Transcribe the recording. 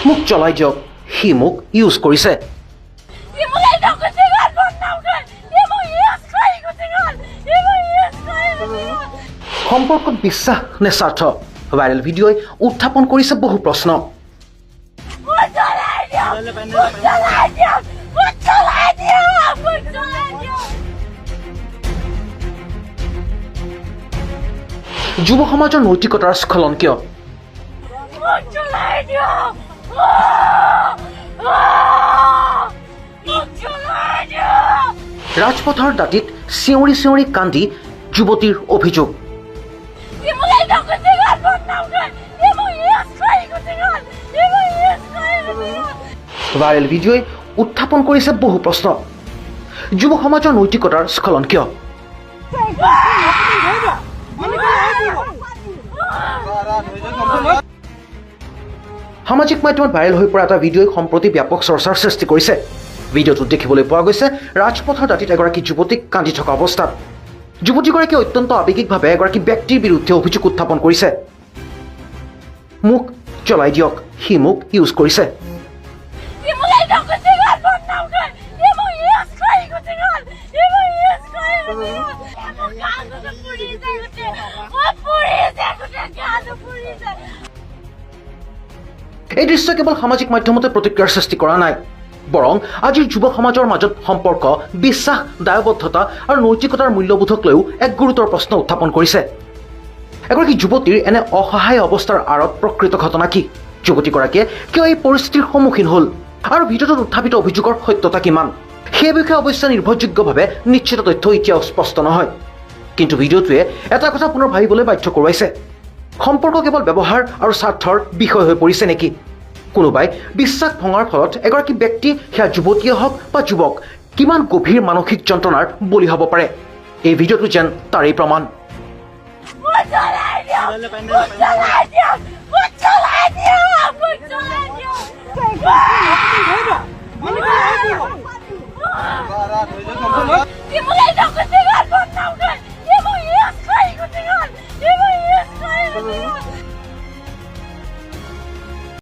মোক জ্বলাই দিয়ক, সি মোক ইউজ কৰিছে। সি মোক একদম গুচি গ'ল, বদনাম কৰি। সি মোক ইউজ কৰি গুচি গ'ল। সি মোক ইউজ কৰি গুচি গ'ল। সম্পৰ্কত বিশ্বাস নে স্বাৰ্থ? ভাইৰেল ভিডিঅ'ই উত্থাপন কৰিছে বহু প্ৰশ্ন। মোক জ্বলাই দিয়ক, মোক জ্বলাই দিয়ক, মোক জ্বলাই দিয়ক, মোক জ্বলাই দিয়ক। যুৱ সমাজৰ নৈতিকতাৰ স্খলন কিয়? মোক জ্বলাই দিয়ক। আহ! আহ! মোক জ্বলাই দিয়ক। ৰাজপথৰ দাঁতিত চিঞৰি চিঞৰি কান্দি যুৱতীৰ অভিযোগ। সি মোক একদম গুচি গ'ল, বদনাম কৰি। সি মোক ইউজ কৰি গুচি গ'ল। সি মোক ইউজ কৰি গুচি গ'ল। ভাইৰেল ভিডিঅ'ই উত্থাপন কৰিছে বহু প্ৰশ্ন। যুৱ সমাজৰ নৈতিকতাৰ স্খলন কিয়? সামাজিক মাধ্যমত ভাইৰেল হৈ পৰা এটা ভিডিঅ'ই সম্প্ৰতি ব্যাপক চৰ্চাৰ সৃষ্টি কৰিছে। ভিডিঅ'টোত দেখিবলৈ পোৱা গৈছে ৰাজপথৰ দাঁতিত এগৰাকী যুৱতীক কান্দি থকা অৱস্থাত। যুৱতীগৰাকীয়ে অত্যন্ত আৱেগিকভাৱে এগৰাকী ব্যক্তিৰ বিৰুদ্ধে অভিযোগ উত্থাপন কৰিছে। মোক জ্বলাই দিয়ক, সি মোক ইউজ কৰিছে। সি মোক একদম গুচি গ'ল, বদনাম কৰি। সি মোক ইউজ কৰি গুচি গ'ল। সি মোক ইউজ কৰি গুচি গ'ল। মোৰ গাটো পুৰি যায় গোটেই। মই পুৰি যায় গোটেই গাটো পুৰি যায়। এই দৃশ্য কেৱল সামাজিক মাধ্যমতে প্ৰতিক্ৰিয়াৰ সৃষ্টি কৰা নাই, বৰং আজিৰ যুৱ সমাজৰ মাজত সম্পৰ্ক, বিশ্বাস, দায়বদ্ধতা আৰু নৈতিকতাৰ মূল্যবোধক লৈও এক গুৰুতৰ প্ৰশ্ন উত্থাপন কৰিছে। এগৰাকী যুৱতীৰ এনে অসহায় অৱস্থাৰ আঁৰত প্ৰকৃত ঘটনা কি? যুৱতীগৰাকীয়ে কিয় এই পৰিস্থিতিৰ সন্মুখীন হ'ল আৰু ভিডিঅ'টোত উত্থাপিত অভিযোগৰ সত্যতা কিমান, সেই বিষয়ে অৱশ্যে নিৰ্ভৰযোগ্যভাৱে নিশ্চিত তথ্য এতিয়াও স্পষ্ট নহয়। কিন্তু ভিডিঅ'টোৱে এটা কথা পুনৰ ভাবিবলৈ বাধ্য কৰোৱাইছে। সম্পৰ্ক কেৱল ব্যৱহাৰ আৰু স্বাৰ্থৰ বিষয় হৈ পৰিছে নেকি? কোনোবাই বিশ্বাস ভঙাৰ ফলত এগৰাকী ব্যক্তি, সেয়া যুৱতীয়ে হওক বা যুৱক, কিমান গভীৰ মানসিক যন্ত্ৰণাৰ বলি হ'ব পাৰে, এই ভিডিঅ'টো যেন তাৰেই প্ৰমাণ। মোক জ্বলাই দিয়ক, মোক জ্বলাই দিয়ক।